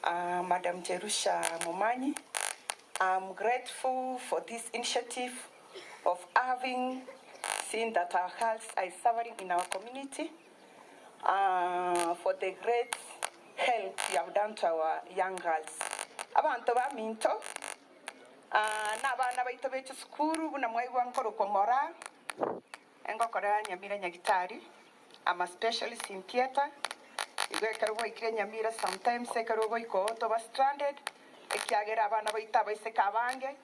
Madam Jerusha Momanyi, I'm grateful for this initiative of having seen that our girls are suffering in our community, for the great help you have done to our young girls. Abanto baminto na abana baito be chisukuru buna mwaigwa nkorokwa Moraa, Engokorera Nyamira Nyagitari, I'm a specialist in theatre, igo ekero gwaikire Nyamira sometimes ekero ogoika oo toba stranded, ekiagera abana baito abaiseke abange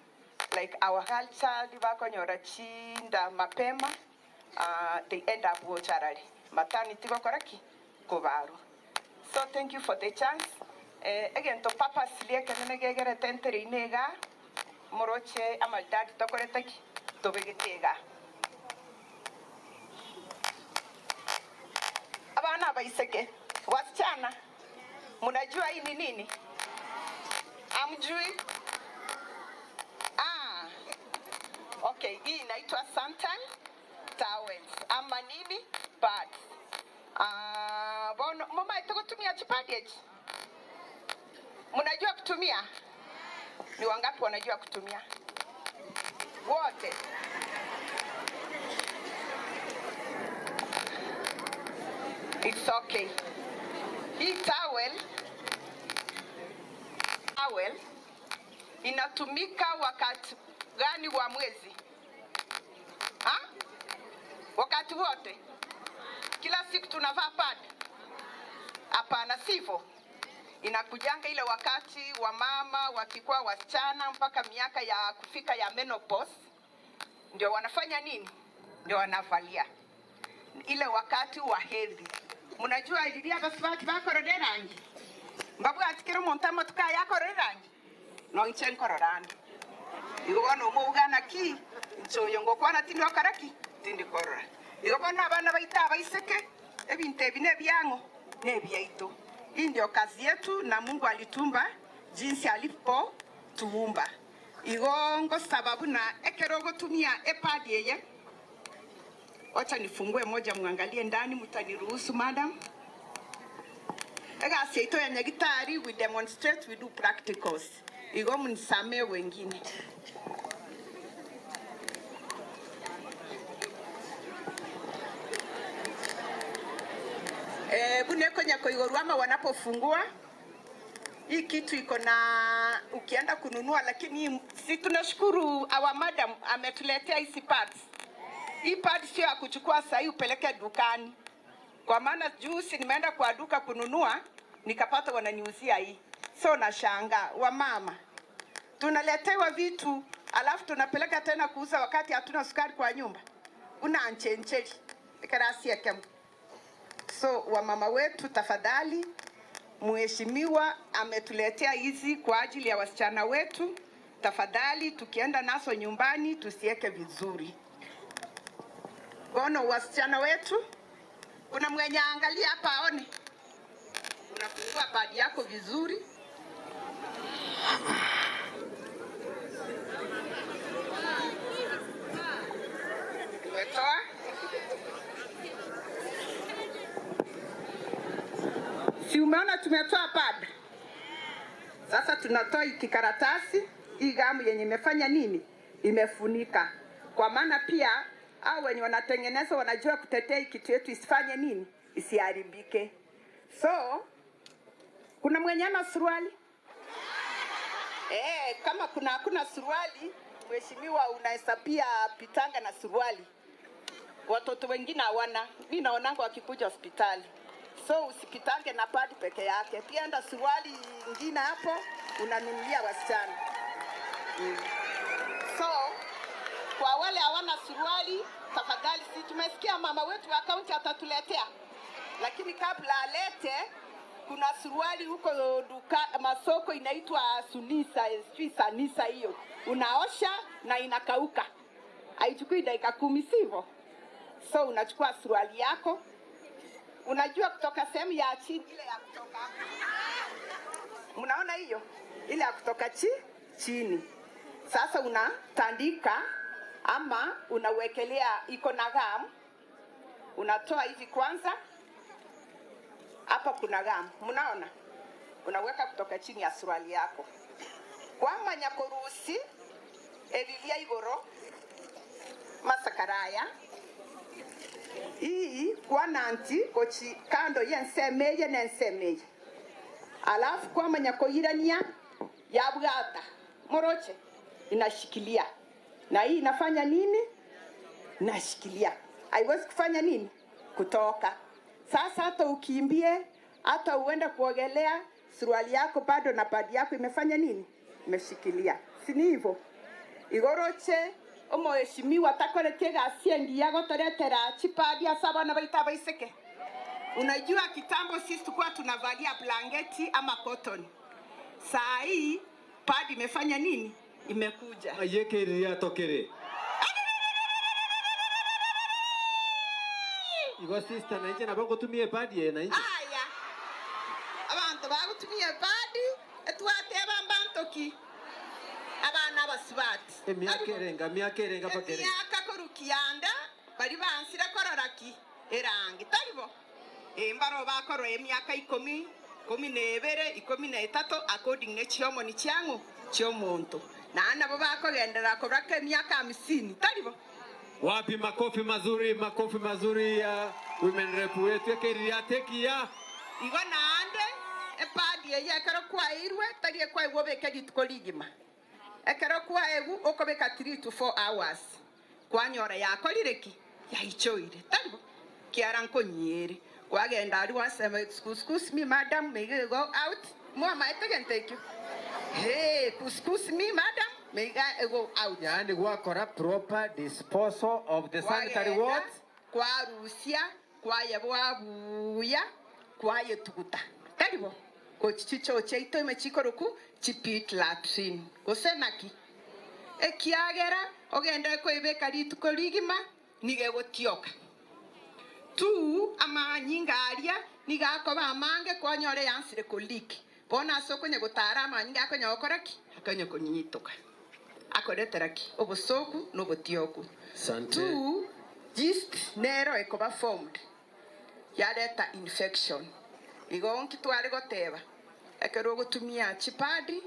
like our girl child bakonyora chinda mapema they end up gocha arari maternity gokora ki? Kobarwa. So thank you for the chance, egento purposely ekenene gegerete ntereine igaa, moroche amaridadi tokorete ki? Tobegete igaa. Abana abaiseke, wasichana, mnajua hii ni nini? Hamjui? Ah, okay, hii inaitwa santan towels ama nini? Pads. Ah, bono momaete gotumia chipadi echi? Mnajua kutumia? Ni wangapi wanajua kutumia? Wote? It's okay. Hii towel, towel inatumika wakati gani wa mwezi? Ha? Wakati wote? Kila siku tunavaa pad? Hapana, sivyo. Inakujanga ile wakati wa mama wakikuwa wasichana mpaka miaka ya kufika ya menopause, ndio wanafanya nini? Ndio wanavalia ile wakati wa hedhi. Mnajua riria abasubati bakorora erangi, mbabwati kera omonto amatuko aya akorora erangi, no inche nkorora ande. Igo bono omouga naki, inche oyo ngokwana tindi gokora ki? Tindi korora. Igo bono abana baito abaiseke, ebinto ebi nebiang'o? Nebiaito. Hii ndio kazi yetu na Mungu alituumba jinsi alipotuumba. Igo ngosaba buna ekero ogotumia epad eye, wacha nifungue moja mwangalie ndani, mtaniruhusu madam? Egasi yaito ya nyagitari, we demonstrate, we do practicals. Igo munisamee wengine. Eh, buna ekonya koigorwa ama wanapofungua hii kitu iko na ukienda kununua, lakini si tunashukuru our madam ametuletea hizi pads. Hii pad sio ya kuchukua sahii upeleke dukani, kwa maana juzi nimeenda kwa duka kununua nikapata wananiuzia hii, so nashangaa wamama tunaletewa vitu alafu tunapeleka tena kuuza wakati hatuna sukari kwa nyumba. Una anchencheli ekerasi ekemo. So wamama wetu, tafadhali, mheshimiwa ametuletea hizi kwa ajili ya wasichana wetu. Tafadhali tukienda nazo nyumbani tusieke vizuri. Bono wasichana wetu, kuna mwenye angalia hapa aone, unafungua padi yako vizuri. Umetoa si umeona tumetoa pad. Sasa tunatoa hiki karatasi hii gamu yenye imefanya nini, imefunika. Kwa maana pia hao wenye wanatengeneza wanajua kutetea hii kitu yetu isifanye nini, isiharibike. So kuna mwenye ana suruali eh? Kama kuna hakuna suruali, mheshimiwa, unaweza pia pitanga na suruali. Watoto wengine hawana, mi naonanga wakikuja hospitali. So usipitange na padi peke yake, pia enda suruali ingine hapo unanunulia wasichana mm. So kwa wale hawana suruali, tafadhali, si tumesikia mama wetu wa kaunti atatuletea, lakini kabla alete, kuna suruali huko duka masoko inaitwa Sunisa, sijui Sanisa, hiyo unaosha na inakauka, haichukui dakika kumi, sivyo? So unachukua suruali yako, unajua kutoka sehemu ya chini ile ya kutoka, mnaona hiyo ile ya kutoka chi chini. Sasa unatandika ama unawekelea, iko na gum, unatoa hivi kwanza. Hapa kuna gum, mnaona? Unaweka kutoka chini ya suruali yako. Kwamanya korusia ebi bia igoro masakara aya. Ii kwananti gochi kando y'ensemo eye na ensemo eye. Alafu kwamanya koirania yabwata. Moroche inashikilia. Na hii inafanya nini? Nashikilia. Haiwezi kufanya nini? Kutoka. Sasa hata ukimbie, hata uende kuogelea, suruali yako bado na padi yako imefanya nini? Imeshikilia. Si ni hivyo? Igoroche omoeshimiwa takoreti egasi engiya gotoretera chipadi ase abana baito abaiseke. Unajua kitambo sisi tulikuwa tunavalia blanketi ama cotton. Saa hii padi imefanya nini? Imekuja. Aye ekeiriri atokere. Igo sister nainche nabo ngotumia epadi eye nainche. Aya, abanto bagotumia epadi, etwateba mbanto ki? Abana abasubati. Emiaka erenga, miaka erenga mpaka erenga. Emiaka korwa kianda, baria bansire korora ki? Erangi, tari bo? Ee, mbaro bakorora emiaka ikomi, ikomi na ebere, ikomi na etato, according ne chiomoni chiang'o? Chi'omonto. Naende nabo bakogenderera korwa emiaka hamsini, tari bo? Wapi makofi mazuri, makofi mazuri ya women rep wetu ekeiriri ekiya. Igo naende epadi eye ekero kwaeirwe tari ekwaegwa obeke rituko rigima. Ekero kwaegwa okobeka 3 to 4 hours kwanyora yakorire ki? Yaichoire. Tari bo? Kiara nkonyiere. Kwagenda aria gwasema excuse excuse me madam may I go out? Mwamaete gento ekio? Hey, excuse me madam may I go out? Yaani gwakora proper disposal of the sanitary Kwagenda what? kwarusia kwayeboa buya kwayetuguta. Tari bo? Gochi chichoo chiaito ime chikoroku chipit latrine. Gose naki? Ekiagera ogende koebeka rituko rigima nigo egotioka. Two, amanyinga aria nigo akoba amange kwanyora eyansire ko leak. Bono ase okonya gotara amanyinga akonya gokora ki? Akonya konyitoka. Akoretera ki? Obosoku na obotioku. Asante. Two, yeast nero ekoba formed yareta infection. Igo nki tware goteba? Ekero ogotumia chipadi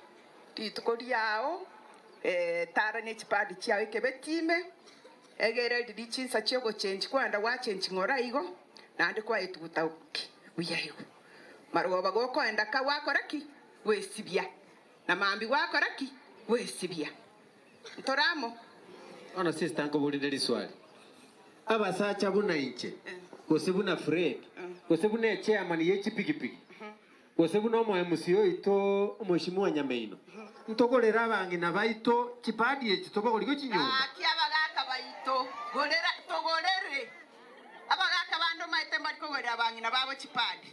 rituko riao, eh, tara ne chipadi chiao ekebeti ime, egere riria chinsa chiogochenji kwenda gwachenji ng'ora igo, naende kwaetuguta ki buya igo. Marogoba gokoenda ka gwakora ki? Gwesibia. Na mambia gwakora ki? Gwesibia. Ntore amo? Bono sister nkoborire riswali. Abasacha buna inche, gose buna Fred, gose buna echairman ye chipigipigi, gose buna omo MC oito omweshimiwa Nyamaino, ntogorere abang'ina baito chipadi echi tobagorigwe chinyomba. Gaki abagaka baito, gorera, togorere. Abagaka bande omanyete mbari kogorera abang'ina babo chipadi.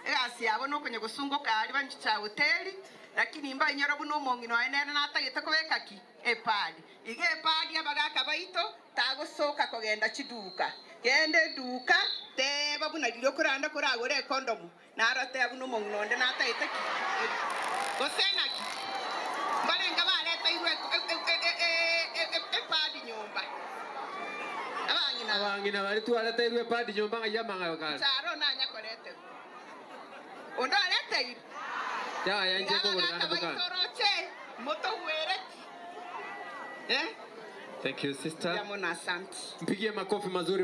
Egasi yabo nokonya gosungoka aria banchiche hoteli, lakini mbainyore buna omong'ina oye nere natagete kobeka ki? Epadi. Iga epadi abagaka baito tagosoka kogenda chiduka. Genda eduka, teba buna riria okoranda koragore ekondomu, naro teba buna omong'ina onde natagete ki? Gose naki? Mbarenge baretairwe epadi nyomba. Abang'ina aba. Abang'ina baria twareteirwe epadi nyomba ng'ai amang'ayo kare. Ncharo nanya koreterwa. Onde oreteirwe? Yaya inche Iga nkogorera abagaka ande bokare. baito roche, motogwereti. Eh? Thank you sister. Mbuya mono asante. Mpigie makofi mazuri.